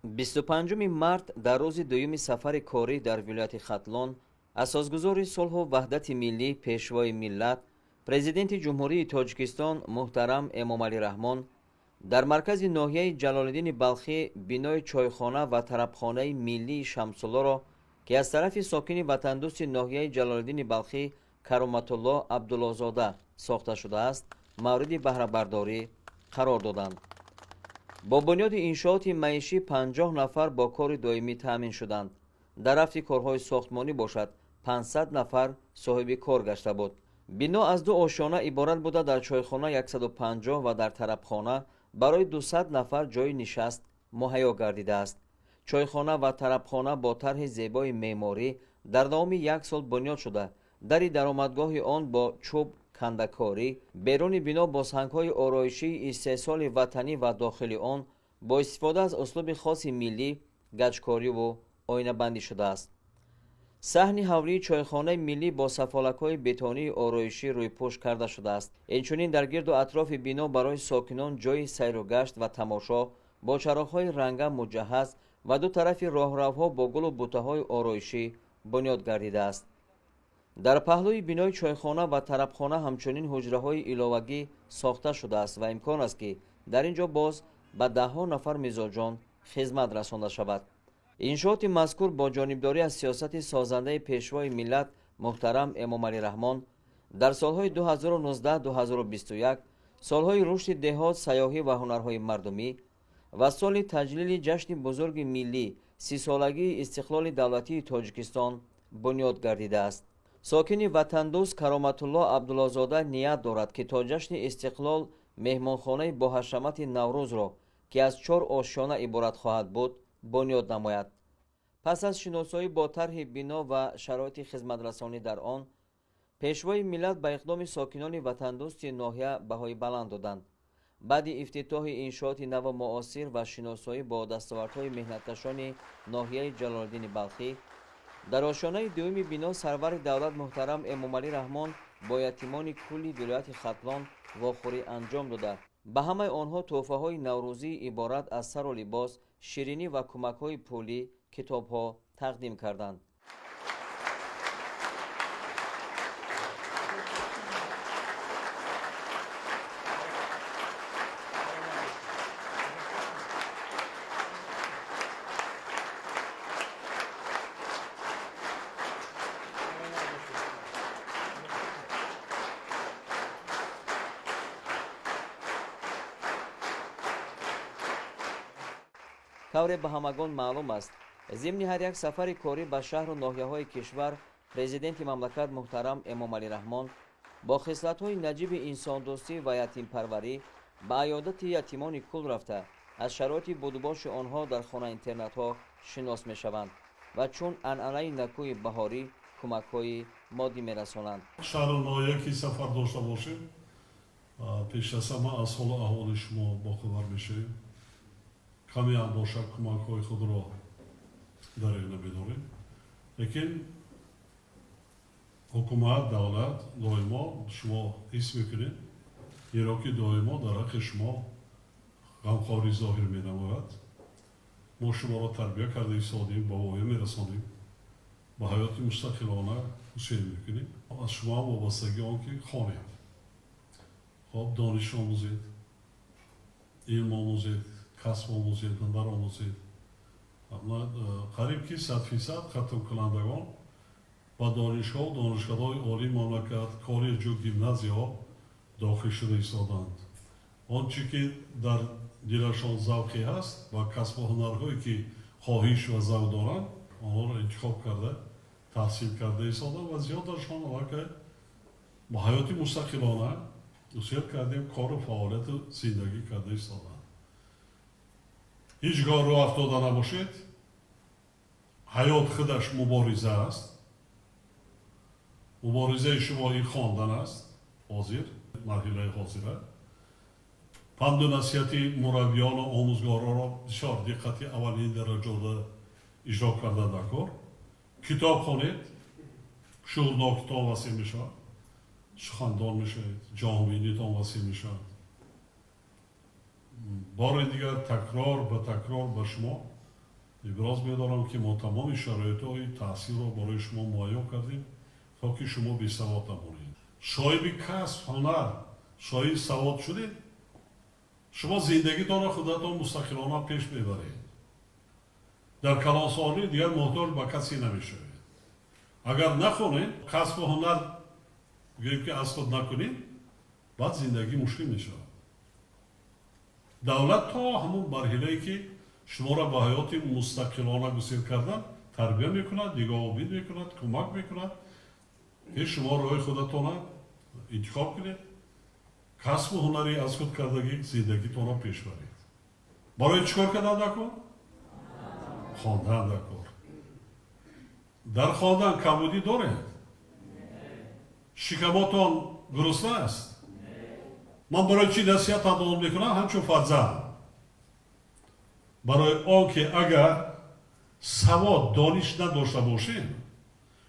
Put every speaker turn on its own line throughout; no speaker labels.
25 март дар рӯзи дуюми сафари корӣ дар вилояти Хатлон асосгузори сулҳу ваҳдати миллӣ, Пешвои миллат, Президенти Ҷумҳурии Тоҷикистон муҳтарам Эмомалӣ Раҳмон дар маркази ноҳияи Ҷалолиддини Балхӣ бинои чойхона ва тарабхонаи миллии Шамсуллоро, ки аз тарафи сокини ватандӯсти ноҳияи Ҷалолиддини Балхӣ Кароматулло Абдуллозода сохта шудааст, мавриди баҳрабардорӣ қарор доданд. Бо бунёди иншооти маишӣ 50 нафар бо кори доимӣ таъмин шуданд. Дар рафти корҳои сохтмонӣ бошад, 500 нафар соҳиби кор гашта буд. Бино аз ду ошёна иборат буда, дар чойхона 150 ва дар тарабхона барои 200 нафар ҷойи нишаст муҳайё гардидааст. Чойхона ва тарабхона бо тарҳи зебои меъморӣ дар давоми як сол бунёд шуда, дари даромадгоҳи он бо чӯб кандакорӣ, беруни бино бо сангҳои ороишии истеҳсоли ватанӣ ва дохили он бо истифода аз услуби хоси миллӣ гачкориву оинабандӣ шудааст. Саҳни ҳавлии чойхонаи миллӣ бо сафолакҳои бетонии ороишӣ рӯйпӯш карда шудааст. Инчунин дар гирду атрофи бино барои сокинон ҷойи сайру гашт ва тамошо бо чароғҳои ранга муҷаҳҳаз ва ду тарафи роҳравҳо бо гулу бутаҳои ороишӣ бунёд гардидааст. Дар паҳлӯи бинои чойхона ва тарабхона ҳамчунин ҳуҷраҳои иловагӣ сохта шудааст ва имкон аст, ки дар ин ҷо боз ба даҳҳо нафар мизоҷон хизмат расонда шавад. Иншооти мазкур бо ҷонибдорӣ аз сиёсати созандаи Пешвои миллат муҳтарам Эмомалӣ Раҳмон дар солҳои 2019-2021, солҳои рушди деҳот, сайёҳӣ ва ҳунарҳои мардумӣ ва соли таҷлили ҷашни бузурги миллӣ, 30-солагии истиқлоли давлатии Тоҷикистон бунёд гардидааст. Сокини ватандӯст Кароматулло Абдуллозода ният дорад, ки то ҷашни истиқлол меҳмонхонаи боҳашамати Наврӯзро, ки аз чор ошёна иборат хоҳад буд, бунёд намояд. Пас аз шиносоӣ бо тарҳи бино ва шароити хизматрасонӣ дар он, Пешвои миллат ба иқдоми сокинони ватандӯсти ноҳия баҳои баланд доданд. Баъди ифтитоҳи иншооти наву муосир ва шиносоӣ бо дастовардҳои меҳнаткашони ноҳияи Ҷалолиддини Балхӣ, дар ошёнаи дуюми бино сарвари давлат муҳтарам Эмомалӣ Раҳмон бо ятимони кулли вилояти Хатлон вохӯрӣ анҷом дода, ба ҳамаи онҳо тӯҳфаҳои наврӯзӣ иборат аз сару либос, ширинӣ ва кӯмакҳои пулӣ, китобҳо тақдим карданд. Тавре ба ҳамагон маълум аст, зимни ҳар як сафари корӣ ба шаҳру ноҳияҳои кишвар Президенти мамлакат муҳтарам Эмомалӣ Раҳмон бо хислатҳои наҷиби инсондӯстӣ ва ятимпарварӣ ба аёдати ятимони кул рафта, аз шароити будубоши онҳо дар хона-интернатҳо шинос мешаванд ва чун анъанаи накӯи баҳорӣ кӯмакҳои моддӣ мерасонанд.
Шаҳру ноҳия ки сафар дошта бошем, пеш аз ҳама аз ҳолу аҳволи шумо бохабар мешавем. Каме ҳам бошад, кӯмакҳои худро дареғ намедорем, лекин ҳукумат, давлат доимо, шумо ҳис мекунед, зеро ки доимо дар ҳаққи шумо ғамхорӣ зоҳир менамояд. Мо шуморо тарбия карда истодем, ба воя мерасонем, ба ҳаёти мустақилона ҳусел мекунем. Аз шумо ҳам вобастагӣ он ки хонед, хоб, дониш омӯзед, илм омӯзед, касб омӯзед, ҳунар омӯзед. Қариб ки 100% хатмкунандагон ба донишгоҳу донишгоҳҳои олии мамлакат, коллеҷу гимназияҳо дохил шуда истоданд. Он чӣ ки дар дилашон завқе ҳаст ва касбу ҳунарҳое ки хоҳиш ва завқ доранд, онҳоро интихоб карда, таҳсил карда истоданд ва зиёдашон аллакай ба ҳаёти мустақилона усел кардем, кору фаъолияту зиндагӣ карда истоданд. Ҳеҷ гоҳ рӯ афтода набошед. Ҳаёт худаш мубориза аст. Муборизаи шумо ин хондан аст. Ҳозир марҳилаи ҳозира панду насиҳати мураббиёну омӯзгоронро бисёр диққати аввалин дараҷода иҷро карда дар кор. Китоб хонед, шуурнокитон васеъ мешавад, сухандон мешавед, ҷаҳонбинитон васеъ мешавад. Бори дигар такрор ба такрор ба шумо Иброз медорам, ки мо тамоми шароитҳои таҳсилро барои шумо муҳайё кардем, то ки шумо бесавод намонед. Соҳиби касб, ҳунар, соҳиби савод шудед, шумо зиндагитонро худатон мустақилона пеш мебаред. Дар калонсолӣ дигар муҳтоҷ ба касе намешавед. Агар нахонед, касбу ҳунар гӯем ки аз худ накунед, баъд зиндагӣ мушкил мешавад. Давлат то ҳамун марҳилае ки шуморо ба ҳаёти мустақилона гусел кардан тарбия мекунад, нигоҳубин мекунад, кӯмак мекунад, ки шумо роҳи худатонро интихоб кунед, касбу ҳунари аз худ кардагӣ зиндагитонро пеш баред. Барои чӣ кор кардан дар кор? Хондан дар кор. Дар хондан камбудӣ доред? Шикамотон гурусна аст? Ман барои чӣ насиҳататон мекунам ҳамчун фарзанд? Барои он ки агар савод, дониш надошта бошед,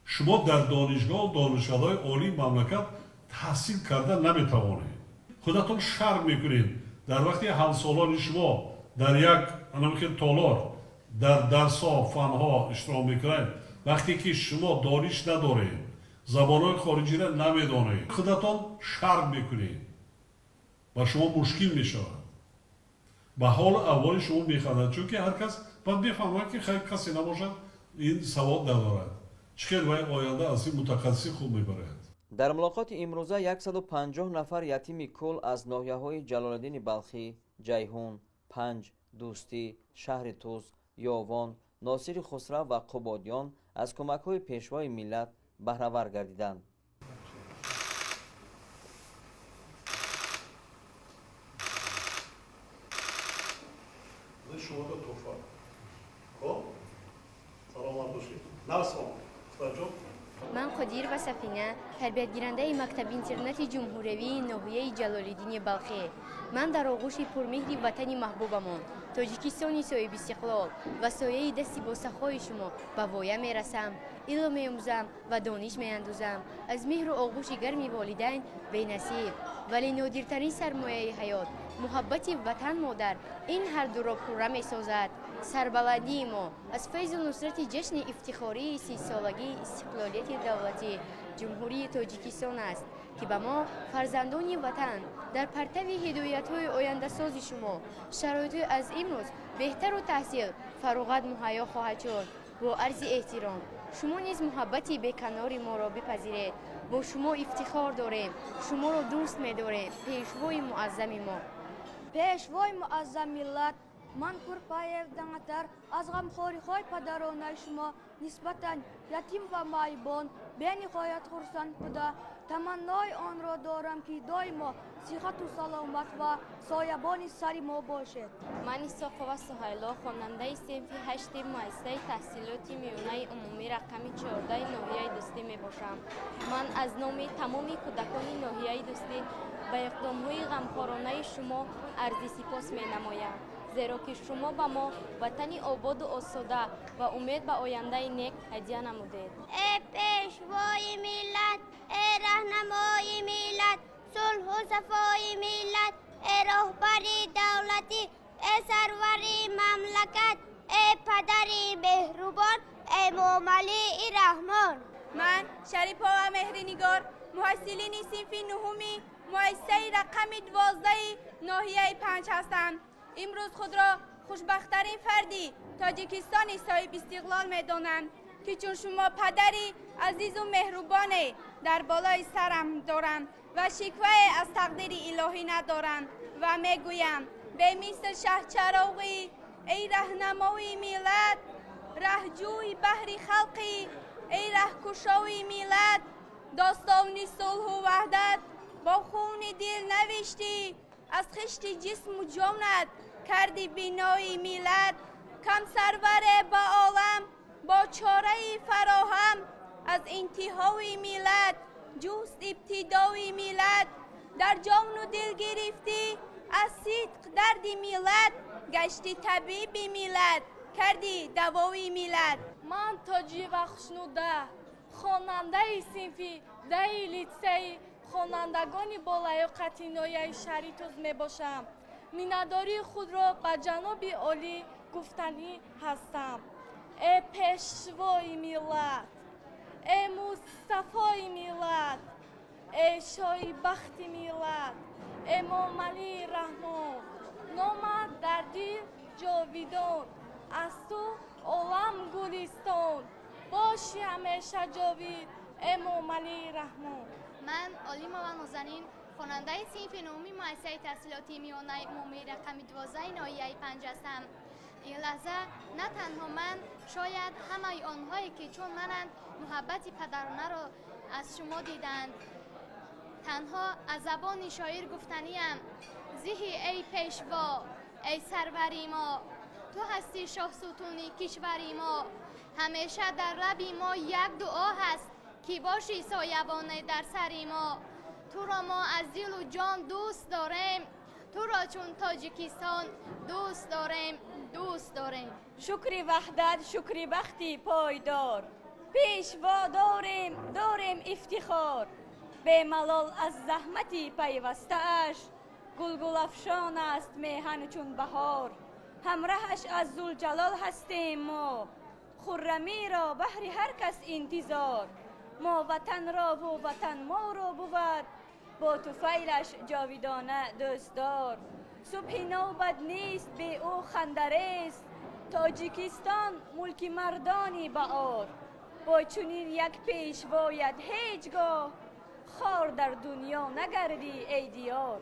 шумо дар донишгоҳ, донишкадаҳои олии мамлакат таҳсил карда наметавонед. Худатон шарм мекунед, дар вақте ҳамсолони шумо дар як анамихел толор дар дарсҳо, фанҳо иштирок мекунед, вақте ки шумо дониш надоред, забонҳои хориҷиро намедонед, худатон шарм мекунед, ба шумо мушкил мешавад, ба ҳолу аҳволи шумо механдад, чунки ҳар кас баъд мефаҳмад, ки хайр, касе набошад, ин савод надорад, чӣ хел вай оянда аз ин мутахассиси хуб мебарояд.
Дар мулоқоти имрӯза 150 нафар ятими кул аз ноҳияҳои Ҷалолиддини Балхӣ, Ҷайҳун, Панҷ, Дӯстӣ, шаҳри Тӯз, Ёвон, Носири Хусрав ва Қубодиён аз кӯмакҳои Пешвои миллат баҳравар гардиданд.
Шумода туҳфа. Хоб, саломат бошед. Насон устодҷон.
Ман Қодирова Сафина, тарбиятгирандаи мактаби интернати ҷумҳуриявии ноҳияи Ҷалолиддини Балхӣ. Ман дар оғӯши пурмеҳри ватани маҳбубамон, Тоҷикистони соҳибистиқлол, ва сояи дасти босахои шумо ба воя мерасам, илм меомӯзам ва дониш меандӯзам. Аз меҳру оғӯши гарми волидайн бенасиб, вале нодиртарин сармояи ҳаёт, муҳаббати ватан модар, ин ҳардуро пурра месозад. Сарбаландии мо аз файзу нусрати ҷашни ифтихории 30-солагии истиқлолияти давлатӣ Ҷумҳурии Тоҷикистон аст, ки ба мо, фарзандони ватан, дар партави ҳидоятҳои ояндасози шумо шароитҳои аз имрӯз беҳтару таҳсил фароғат муҳайё хоҳад шуд. Бо арзи эҳтиром, шумо низ муҳаббати беканори моро бипазиред. Бо шумо ифтихор дорем, шуморо дӯст медорем, Пешвои муаззами мо.
Пешвои муаззам миллат, ман Курпаев Даңатар аз ғамхориҳои падаронаи шумо нисбатан ятим ва маъюбон бениҳоят хурсанд буда, таманнои онро дорам, ки доимо сиҳату саломат ва соябони сари мо бошед.
Ман Исоқова Суҳайло, хонандаи синфи ҳашти муассисаи таҳсилоти миёнаи умумӣ рақами 14-и ноҳияи Дӯстӣ мебошам. Ман аз номи тамоми кӯдакони ноҳияи Дӯстӣ ба иқдомҳои ғамхоронаи шумо арзи сипос менамоям, зеро ки шумо ба мо ватани ободу осуда ва умед ба ояндаи нек ҳадя намудед.
Э Пешвои миллат, э раҳнамои миллат, сулҳу сафои миллат, э роҳбари давлатӣ, э сарвари мамлакат, э падари меҳрубон, Эмомалии Раҳмон.
Ман Шарипова Меҳринигор, муҳассилини синфи нуҳуми муассисаи рақами 12-и ноҳияи Панҷ ҳастам. Имрӯз худро хушбахттарин фарди Тоҷикистони соҳибистиқлол медонам, ки чун шумо падари азизу меҳрубоне дар болои сарам дорам ва шиквае аз тақдири илоҳӣ надорам ва мегӯям: бемисл шаҳчароғӣ, эй раҳнамои миллат, раҳҷӯи баҳри халқӣ, эй раҳкушои миллат, достони сулҳу ваҳдат бо хуни дил навиштӣ, аз хишти ҷисму ҷонат карди бинои миллат. Кам сарваре ба олам бо чораи фароҳам аз интиҳои миллат ҷуст ибтидои миллат. Дар ҷону дил гирифтӣ аз сидқ дарди миллат, гашти табиби миллат, карди давои миллат.
Ман Тоҷива Хушнуда, хонандаи синфи 10-и литсеи хонандагони болаёқати ноҳияи шаҳри Тӯз мебошам. Миннатдории худро ба ҷаноби олӣ, Гуфтанӣ ҳастам: э пешвои миллат, э Мустафои миллат, э шоҳи бахти миллат, Эмомалӣ Раҳмон, номат дар дил ҷовидон, аз ту олам гулистон, боши ҳамеша ҷовид, Эмомалӣ Раҳмон.
Ман Олимова Нозанин, хонандаи синфи нуҳуми муассисаи таҳсилоти миёнаи умумии рақами 12 ноҳияи 5 ҳастам. Ин лаҳза на танҳо ман, шояд ҳамаи онҳое, ки чун мананд, муҳаббати падаронаро аз шумо диданд. Танҳо аз забони шоир гуфтаниям: зиҳи эй пешво, эй сарвари мо, ту ҳастӣ шоҳсутуни кишвари мо. Ҳамеша дар лаби мо як дуо ҳаст, ки бошӣ соябоне дар сари мо. Туро мо аз дилу ҷон дӯст дорем, туро чун Тоҷикистон дӯст дорем, дӯст дорем.
Шукри ваҳдат, шукри бахти пойдор, пешво дорем, дорем ифтихор. Бемалол аз заҳмати пайвастааш, гулгулафшон аст меҳан чун баҳор. Ҳамраҳаш аз Зулҷалол ҳастем мо, хуррамиро баҳри ҳар кас интизор. Мо ватанро ву ватан моро бувад, бо туфайлаш ҷовидона дӯстдор. Субҳи нав бад нест бе ӯ хандарез, Тоҷикистон мулки мардони баъор. Бо чунин як пешвоят ҳеҷ гоҳ хор дар дунё нагардӣ, эй диёр.